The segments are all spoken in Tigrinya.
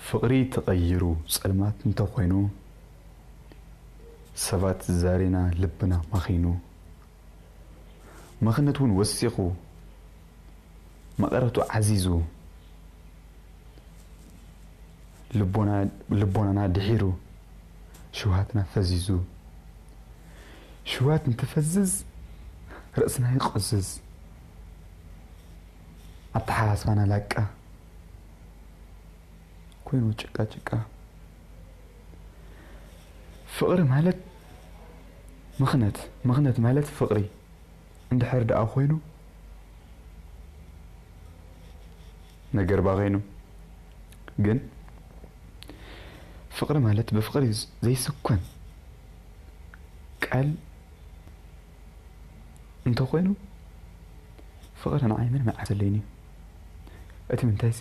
ፍቕሪ ተቐይሩ ጸልማት እንተኾይኑ፣ ሰባት ዛሬና ልብና መኺኑ፣ መኽነት እውን ወሲኹ፣ መቐረቱ ዓዚዙ፣ ልቦና-፣ ልቦናና ድሒሩ፣ ሽውሃትና ፈዚዙ። ሽውሃት እንትፈዝዝ፣ ርእስና ይቆዝዝ፣ ኣተሓሳስባና ላቃ ኮይኑ ጭቃ ጭቃ። ፍቕሪ ማለት ምኽነት፣ ምኽነት ማለት ፍቕሪ እንድሕር ደኣ ኮይኑ ነገር ባኸይኑ። ግን ፍቕሪ ማለት ብፍቕሪ ዘይስኮን ቃል እንተኾይኑ፣ ፍቕሪ ንዓይ ምንም ኣይዓብሰለይን እዩ። እቲ ምንታይሲ፣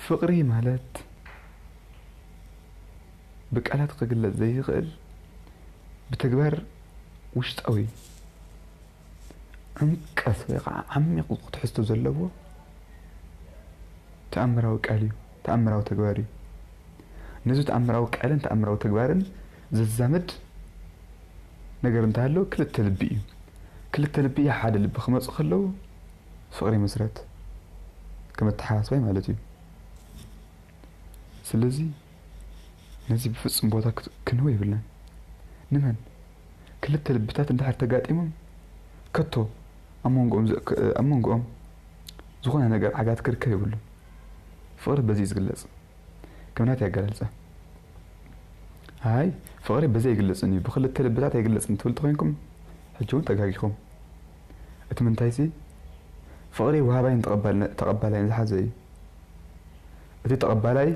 ፍቕሪ ማለት ብቃላት ክግለጽ ዘይኽእል፣ ብተግባር ውሽጣዊ ዕምቀት ወይ ከዓ ዓሚቕ ትሕዝቶ ዘለዎ ተኣምራዊ ቃል እዩ፣ ተኣምራዊ ተግባር እዩ። ነዚ ተኣምራዊ ቃልን ተኣምራዊ ተግባርን ዘዛምድ ነገር እንተሃለወ ክልተ ልቢ እዩ። ክልተ ልቢ ኣብ ሓደ ልቢ ክመፁ ከለዉ ፍቕሪ ይምስረት፣ ከም ኣተሓሳስባይ ማለት እዩ። ስለዚ ነዚ ብፍጹም ቦታ ክት-፣ ክንህቦ የብልናን። ንመን? ክልተ ልብታት እንድሕር ተጋጢሞም ከቶ ኣብ መንጎኦም ዘ-፣ ክ-፣ ኣብ መንጎኦም ዝኾነ ነገር ዓጋት ክርከብ የብሉን። ፍቕሪ በዚ እዩ ዝግለጽ። ከም ናተይ ኣገላልጻ። ኣይ፣ ፍቕሪ በዚ ኣይግለጽን እዩ፣ ብክልተ ልብታት ኣይግለጽን ትብል ተኾይንኩም፣ ሕጂ እውን ተጋጊኹም። እቲ ምንታይሲ፣ ፍቕሪ ወሃባይን ተቐባል-፣ ተቐባላይን ዝሓዘ እዩ። እቲ ተቐባላይ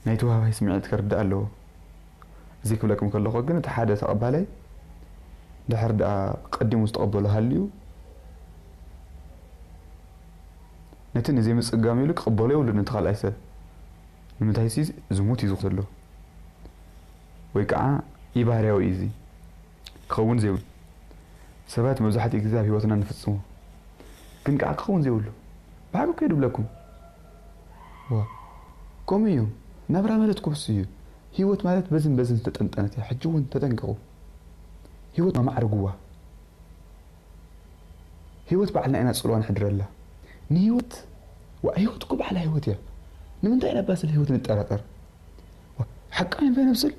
ናይቲ ወሃባይ ስምዒት ክርዳእ ኣለዎ። እዚ ክብለኩም ከለኹ ግን፣ እቲ ሓደ ተቐባላይ ድሕር ደኣ ቀዲሙ ዝተቐበሎ ሃልዩ፣ ነቲ ንዘይምጽጋም ኢሉ ክቕበሎ የብሉን ነቲ ካልኣይ ሰብ። ንምንታይሲ ዝሙት እዩ ዘሎ። ወይ ከዓ ኢባህርያዊ እዩ እዚ። ክኸውን ዘይብሉ። ሰባት መብዛሕትኡ ግዜ ኣብ ህይወትና ንፍጽሞ። ግን ከዓ ክኸውን ዘይብሉ። ብሓቂ እኮ እየ ድብለኩም። ዋ፣ ከምኡ እዩ። ናብራ ማለት እኮ እሱ እዩ። ህይወት ማለት በዝን በዝን ዝተጠንጠነት እያ። ሕጂ እውን ተጠንቀቑ። ህይወት ኣማዕርግዋ። ህይወት ባዕልና ኢና ጽልዋ ንሕድረላ። ንህይወት፣ ዋ፣ ህይወት እኮ ባዕላ ህይወት እያ። ንምንታይ ኢና ባስል ህይወት ንጠራጠር? ዋ፣ ሓቃውያን ፈነብስል።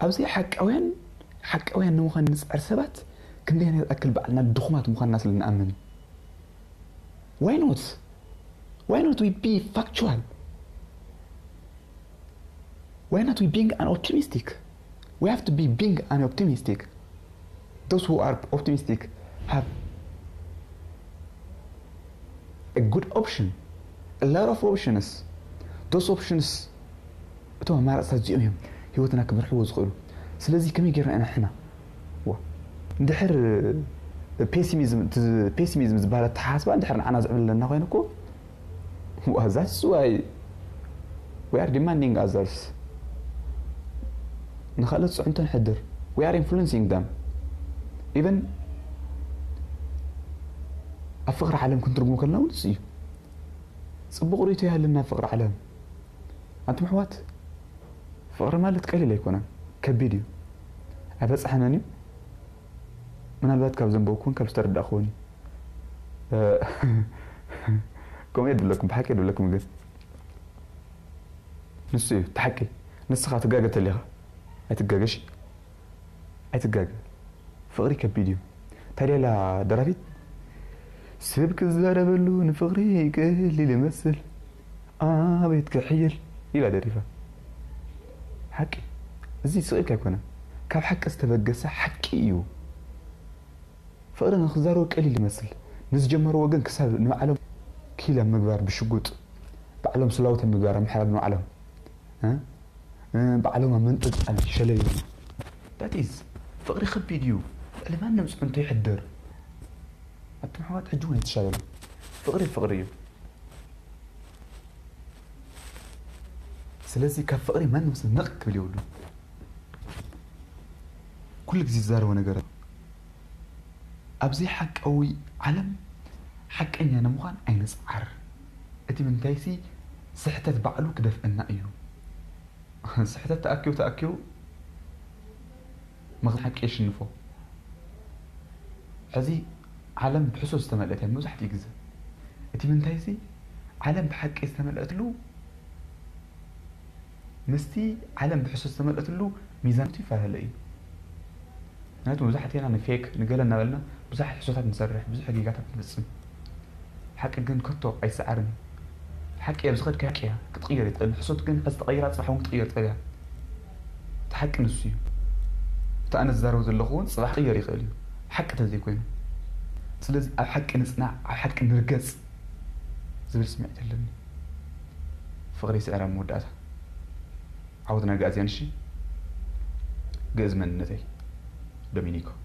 ኣብዚ ሓቃውያን፣ ሓቃውያን ንምዃን ንጽዕር ሰባት ክንደይ ናይ ዝኣክል ባዕልና ድኹማት ምዃንና ስለ ንኣምን እዩ። Why not? Why not we be factual? Why not we being an optimistic? We have to be being an optimistic. Those who are optimistic have a good option, a lot of options. Those options እቶም ኣማራፅታት እዚኦም እዮም ህይወትና ክመርሕዎ ዝኽእሉ። ስለዚ ከመይ ጌርና ኢና ንሕና፣ ዋ፣ እንድሕር ፔሲሚዝም፣ እቲ ፔሲሚዝም ዝበሃል ኣተሓሳስባ እንድሕር ንዓና ዝዕብለና ኮይኑ እኮ፣ ዋ፣ that's why we are demanding others። ንኻልኦት ፅዕንቶ ንሕድር። We are influencing them። Even ኣብ ፍቕሪ ዓለም ክንትርጉሞ ከለና እውን ንሱ እዩ። ፅቡቕ ርእይቶ ይሃለና ኣብ ፍቕሪ ዓለም። ኣንቱም ኣሕዋት፣ ፍቕሪ ማለት ቀሊል ኣይኮነን፣ ከቢድ እዩ። ኣይበፅሐንን እዩ። ምናልባት ካብ ዘንበብኩን ካብ ዝተረዳእኩን እዩ። እ፣ ከምኡ እየ ድብለኩም፣ ብሓቂ እየ ድብለኩም። ግን ንሱ እዩ እቲ ሓቂ። ንስኻ ትጋገ ተሊኻ ኣይትጋገሽ፣ ኣይትጋገ። ፍቕሪ ከቢድ እዩ። እንታይ ደላ ደራፊት? ሰብ ክዛረበሉ ንፍቕሪ ቀሊል ይመስል፣ ኣቤት ክሕይል ኢላ ደሪፋ። ሓቂ። እዚ ስቕ ኢልካ ኣይኮነን። ካብ ሓቂ ዝተበገሰ ሓቂ እዩ። ፍቕሪ ንክዛረቦ ቀሊል ይመስል፣ ንዝጀመርዎ ግን ክሳብ ንባዕሎም ኪል ኣብ ምግባር ብሽጉጥ፣ ባዕሎም ስላውት ኣብ ምግባር ኣብ ምሕራድ ንባዕሎም፣ እ? እ፣ ባዕሎም ኣብ ምንጥልጣል ሸለል ይብሉ። That is፣ ፍቕሪ ከቢድ እዩ። ልዕሊ ማንም ፅዕንቶ ይሕድር። ኣቱም ኣሕዋት ሕጂ እውን ኣይትሻለሉ። ፍቕሪ ፍቕሪ እዩ። ስለዚ ካብ ፍቕሪ ማንም ሰብ ነቕ ክብል የብሉን። ኩሉ ግዜ ዝዛረቦ ነገር፣ ኣብዚ ሓቃዊ ዓለም ሓቀኛ ንምዃን ኣይንጽዓር። እቲ ምንታይሲ ስሕተት ባዕሉ ክደፍእና እዩ። ስሕተት ተኣኪቡ ተኣኪቡ መኽዘን ሓቂ የሽንፎ። ሕዚ ዓለም ብሕሶት ዝተመልአት እያ መብዛሕትኡ ግዜ። እቲ ምንታይሲ ዓለም ብሓቂ ዝተመልአትሉ ምስቲ ዓለም ብሕሶት ዝተመልአትሉ ሚዛን ይፈላለ እዩ። ምክንያቱ መብዛሕትኤና ንፌክ ንገለ እናበልና ብዙሕ ሕሶታት ንሰርሕ፣ ብዙሕ ጌጋታት ንፍጽም። ሓቂ ግን ከቶ ኣይሰዓርን እዩ። ሓቂ ኣብ ዝኸድካ ሓቂ እያ ክትቕየር ይትኽእል። ሕሶት ግን ሕዚ ተቐይራ ጽባሕ እውን ክትቕየር ትኽእል እያ። እቲ ሓቂ ንሱ እዩ። እቲ ኣነ ዝዛረቡ ዘለኹ እውን ጽባሕ ክቕየር ይኽእል እዩ። ሓቂ ተዘይኮይኑ። ስለዚ ኣብ ሓቂ ንጽናዕ፣ ኣብ ሓቂ ንርገጽ ዝብል ስምዒት ኣለኒ። ፍቕሪ ይስዕር ኣብ መወዳእታ። ዓወት ናይ ኣግኣዝያን እሺ። ግእዝ መንነተይ ዶሚኒኮ።